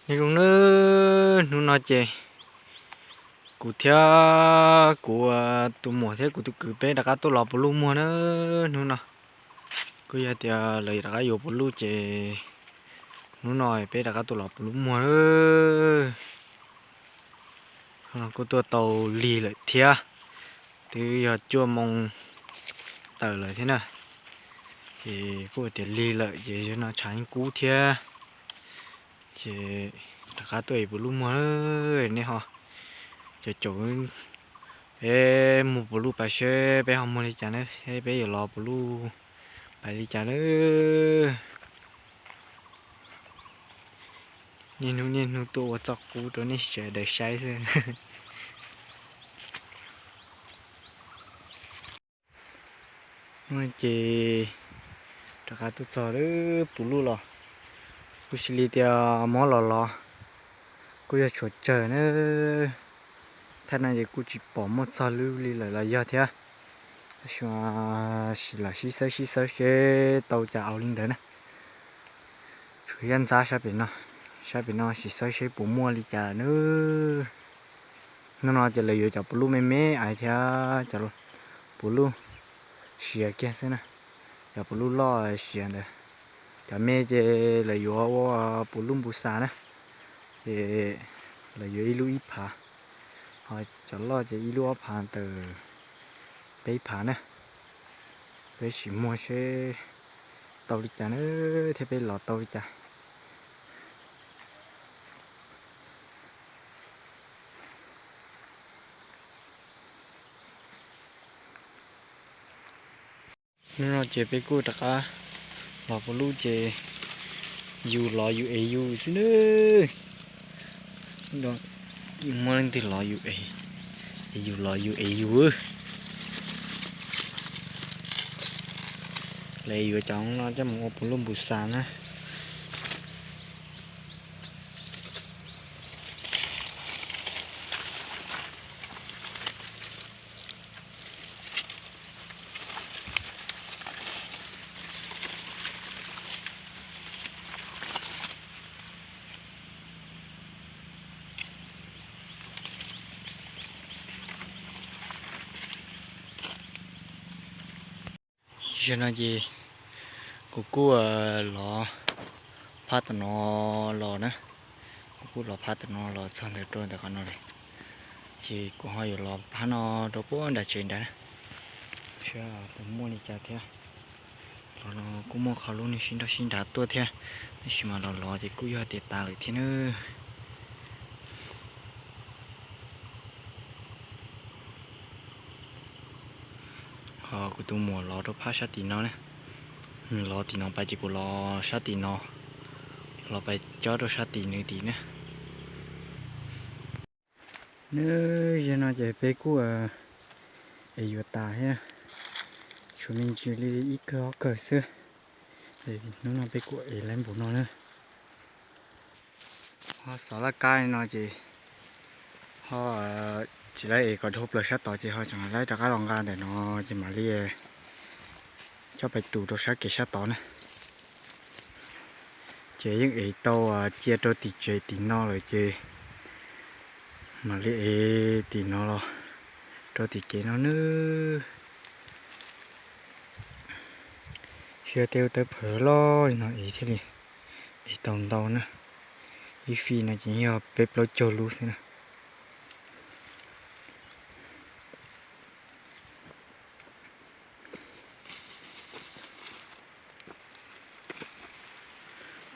Nyob zoo na, hnub no ces kuv thiab kuv tus muam thiab kuv tus kwv peb rov qab tuaj los puv luj muag na. Hnub no kuj yog tias lawv rov qab yuav puv luj ces hnub no peb rov qab tuaj los puv luj muag na. Kuj tuaj tau lig lawm thiab, twb yog cuaj moo tawm lawm thiab na. Ces kuj tias lig lawm ces yog no tshav yeej kub thiab. Ces rov qab tuaj es puv luj muag, nej ho caum caum peb mus puv luj pais seb peb ho muag li cas na, peb yuav los puv luj pais li cas na. Niaj hnub niaj hnub tuaj ua txoj qub rau nej sawv daws saib xwb. Ces rov qab tuaj txog lawm puv luj los, kuj xws li tias mob los los, kuj yog tshuav tsawg na. Thaj no ces kuj tsis pom muaj txog lub li lawm los yog thiab. Tab sis lam sib xawb sib xawb seb tau cas au li ntawd na. Tshuav yaj ntxab sab pem no, sab pem no sim xawb seb puas muaj li cas na. Hnub no ces lawv yuav cov puv luj me me ais thiab cov puv luj siav kiag xwb na. Cov puv luj loj siav ntawd, cov me ces lawv yuav ua puv luj npus xas na. Ces lawv yuav ib lub ib phav, ho cov loj ces ib lub ob phav ntawm peb phav na. Peb sim muag seb tau li cas na, thiab peb los tau li cas. Hnub no ces peb kuj rov qab los puv luj ces yus los yus ev yus xwb nawb. Muaj leej twg los yus ev, yus los yus ev yus. Lawv yuav cov no coj mus ua puv luj npus xas na. Zaum no ces kuv kuj los phab tom no los na, kuv kuj los phab tom no los txog ntawm rau ntawm qhov no li. Ces kuv ho yuav los phab no rau puag nram tsev nrad na, seb puas muaj li cas thiab. Los no kuj muaj qhov lub neej sib nrog sib nrad tuaj thiab, tab sis mas los los ces kuj yog tias tas lawm thiab na. Ho kuv tus muam los rau phab sab tim no na, los tim no pais ces kuv los sab tim no, los pais cob rau sab tim nws tim na. Nws zaum no ces peb kuj ev yuav tas thiab, tshuav me ntsis li ib kawg ob kawg xwb. Hnub no peb kuj ev lawm npaum no na. Ho xov laj kab li no ces ho tsis laib ev kom dhau plaws sab tod ces ho tseem laib rov qab los nqa ntawm no ces mam li coj pais tus rau sab kev sab tod na. Ces yeej ev tau cia rau tim tsev tim no lawm ces mam li ev tim no los rau tim kev no nawb. Xyov tej ub tawb phawv loj li no ev thiaj li ev tau ntau na. Ib fij no ces yog peb plaub caug lub xwb na.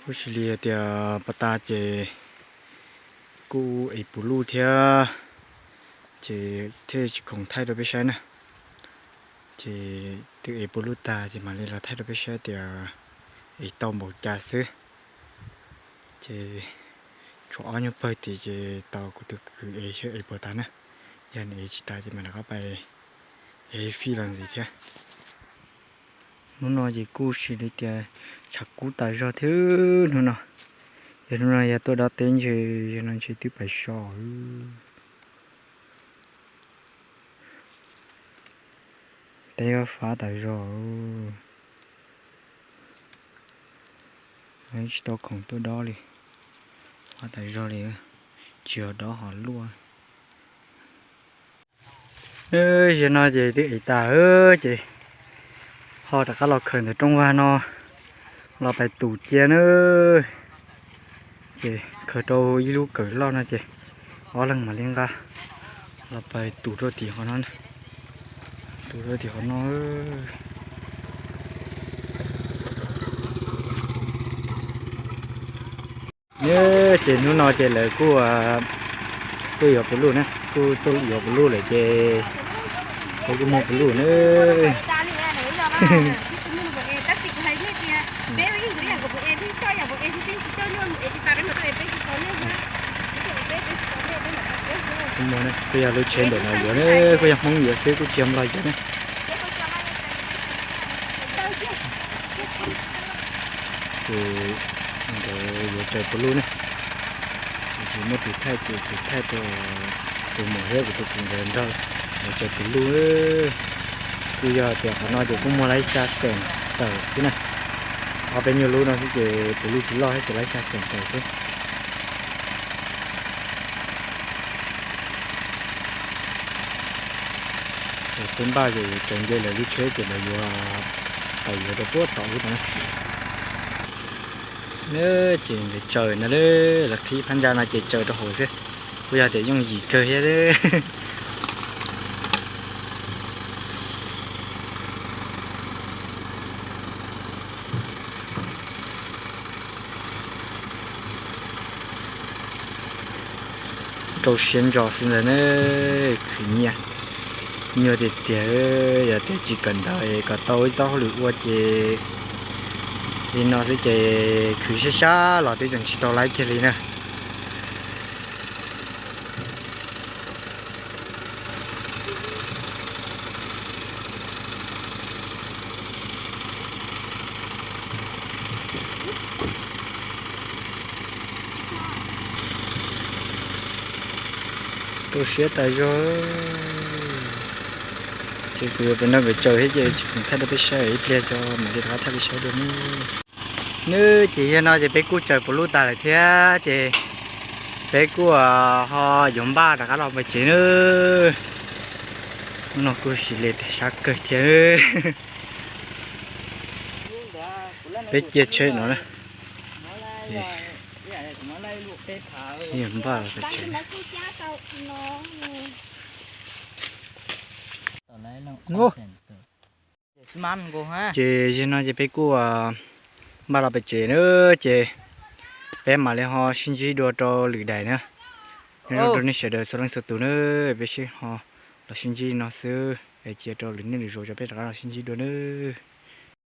Kuj sis li tias pas tas ces kuj ev puv luj thiab, ces thiaj tsis khoom thaij rau peb saib na. Ces twb ev puv luj tag ces mam li los thaij rau peb saib tias ev tau npaum cas xwb. Ces tshuav ob nyuag pawg tid ces tau kuv tus kwv ev seb ev puas tas na. Yog nws ev tsis tas ces mam rov qab pais ev fij los ntxiv thiab. Hnub no ces kuj sis li tias tshav kub tas zog thiab hnub no. Yog hnub no yog tuaj dob teb ntshe yog no ntshe twb pais so. Teb fab tas zog, tsis tau khoom tuaj dob li. Ho tas zog li, tsis yog dov ho luaj. Zaum no ces twb ev tas ces ho rov qab los khaws ntawm rooj vag no los pais tus cia na. Ces khaws rau ib lub kawm loj no ces ob leeg mam li nqa los pais tus rau tim qhov no, tus rau tim qhov no. Ces hnub no ces lawv kuj tuaj yuav puv luj na, kuj tuaj yuav puv luj lawm ces kuj muag puv luj na. Kuj yog lub tsheb ntawm no yuav na, kuj yog Hmoob yuav xwb, kuj tsis yog Nplog yuav na. Ces nkawd yuav tsaws puv luj ne, tiam sis muaj tus thaij ces tus thaij rau tus muam thiab kuv tus kwv nkawd nrog lawv tsaws puv luj. Kuj yog tias qhov no ces kuj muag laib xya xeem tawm xwb na. Ob peb nyuag lub no xwb ces puv luj tsis loj thiab ces laib xya xeem tawm xwb. Ces peb npaj ces yuav tsaws nce lawv lub tsheb ces lawv yuav tawm yuav rau puag tom ub no. Ces nkawd tsaws no, lawv qhib phab ntsa no ces tsaws rau hauv xwb. Kuj yog tias yooj yim kawg thiab. Rau siab ntso xwb ntag ne, khwv nyiaj, nyuaj tiag tiag. Yog tias tsis kawm ntawv es kom tau ib txoj hauj lwm ua ces li no xwb ces khwv sab sab los twb tseem tsis tau laib kiag li na. Tu siab tas zog. Ces kuv yuav pem no nkawd tsaws thiab ces tsis khoom thaij rau peb saib, ib pliag tso mam li rov qab thaij peb saib dua nawb. Nws ces yog no ces peb kuj tsaws puv luj tas lawm thiab ces peb kuj ho yuav npaj rov qab los pem tsev nawb. Hnub no kuj xis li tas sab kawg thiab. Peb cia tsheb no na. Npaj los pem tsev. Ces yog no ces peb kuj npaj los pem tsev nawb ces peb mam li ho sib ntsib dua rau lwm daim na. Nyob zoo rau nej sawv daws txhua leej txhua tus nawb, peb sib ho los sib ntsib no xwb es cia rau lwm hnub lwm zaus rau peb rov qab los sib ntsib dua nawb.